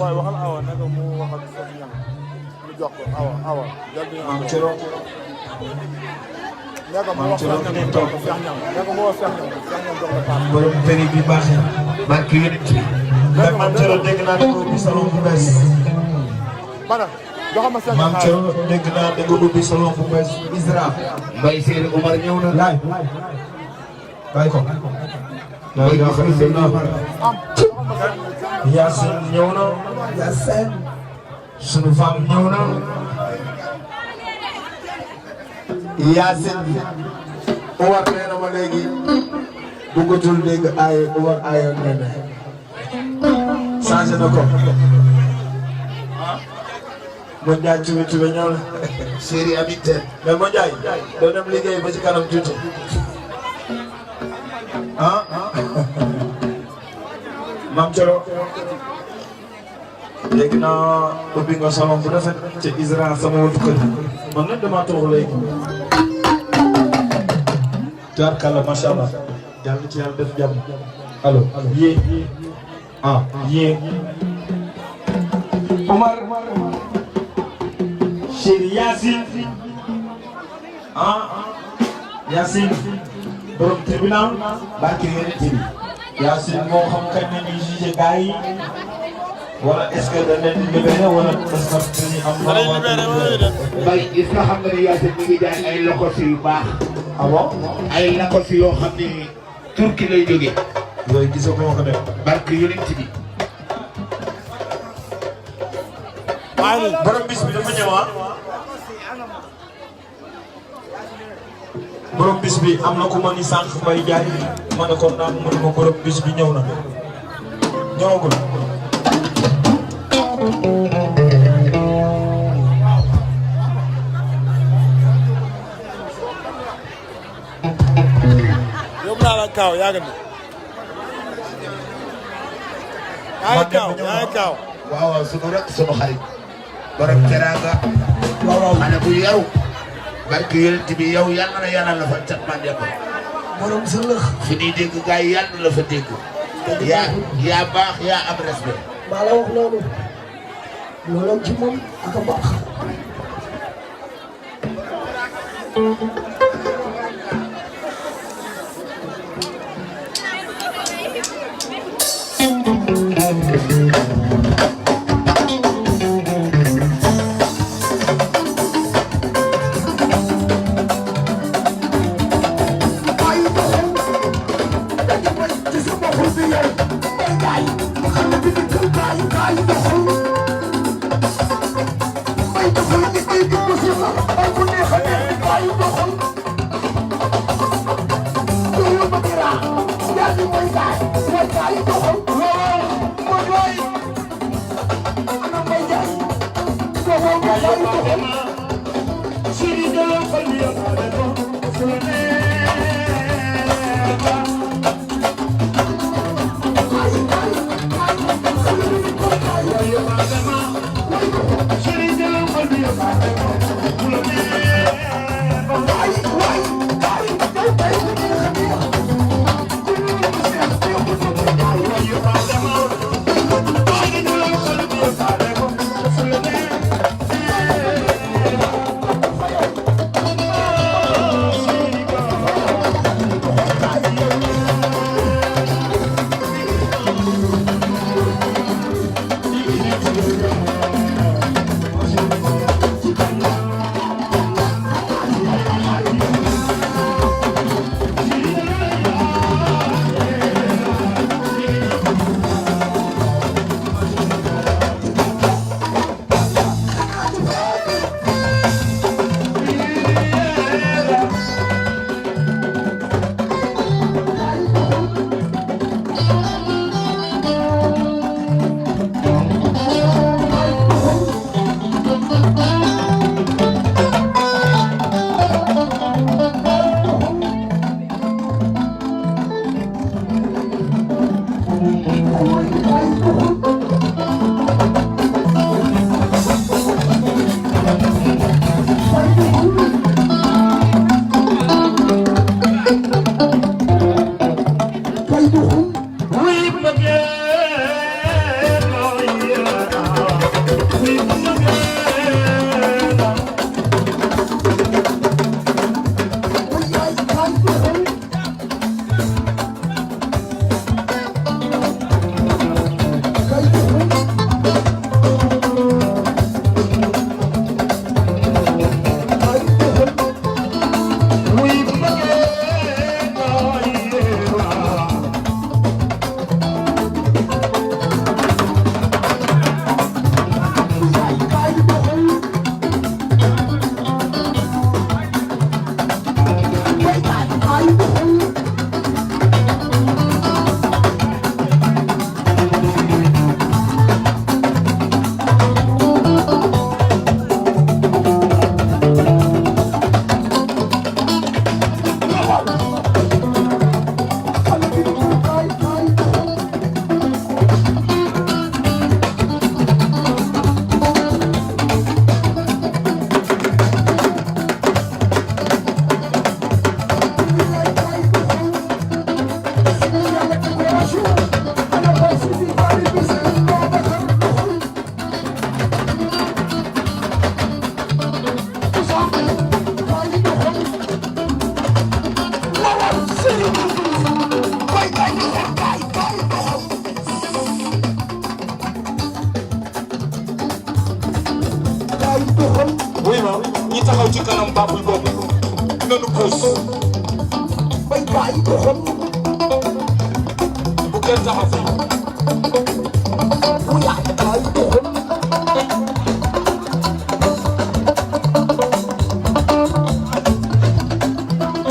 mooy waxal awa naka mu wax ak sa ñam mu jox ko awa jël bi am ci ro naka mu wax ak ñam jox ko Cheikh ñam naka mu wax Cheikh ñam jox la pass borom péri bi baax barki yonent bi man ci ro dégg naa ko bi salon bu bees bana joxama Cheikh man ci ro dégg naa da nga ubbi salon bu bees Isra Mbaye Seydi Omar ñëw na laay bay ko la ilaha illallah Yacine ñëw na Yacine sunu femme ñëw na Yacine Omar nee na ma léegi bëggatul dégg ay Omar ayoon nee na changé na ko Modou Ndiaye tubi ñëw na chéri habité mais Modou Ndiaye doo dem liggéey ba ci kanam tuuti Mam Thioro léegi naa ubbi nga salon bu rafet ci Isra sama wàllu kër man nag damaa toog léegi. tubaarkàlla macha allah yàlla na ci yàlla def jàmm allo yéen yéen Omar chéri Yacine Yacine borom tribunal barki yeneen bi Yacine moo xam kañ la ñuy jugé gars yi wala est-ce que dañ leen di libéré wala est-ce que dañuy am. Mbaye est-ce que xam nga ne Yacine mi ngi jaay ay lokos yu baax. ah bon ay lokos yoo xam ne Turquie lay jógee. yooyu gisoo ko ma ko def. barke yonent bi. borom bis bi dafa ñëw borom bis bi am na ku ma ni sànq Mbaye jaay ma ne ko naan mu ne ma borom bis bi ñëw na ñëwagul. yóbbu naa la Kaaw yaa ngi Kaaw. waaw sunu rek sunu xarit. borom teraanga. waaw xale bu yaru. barke yonent bi yow yàlla na la fa cat man yàpp. borom sa lëx. fi ñuy dégg gars yi yàlla na la fa dégg. yaa baax yaa am respect. maa la wax loolu. loolu ci moom ak a baax. oui ma ñi taxaw ci kanam babul boobu nanu puus bay bàyyi ko xam bu kenn taxaw fi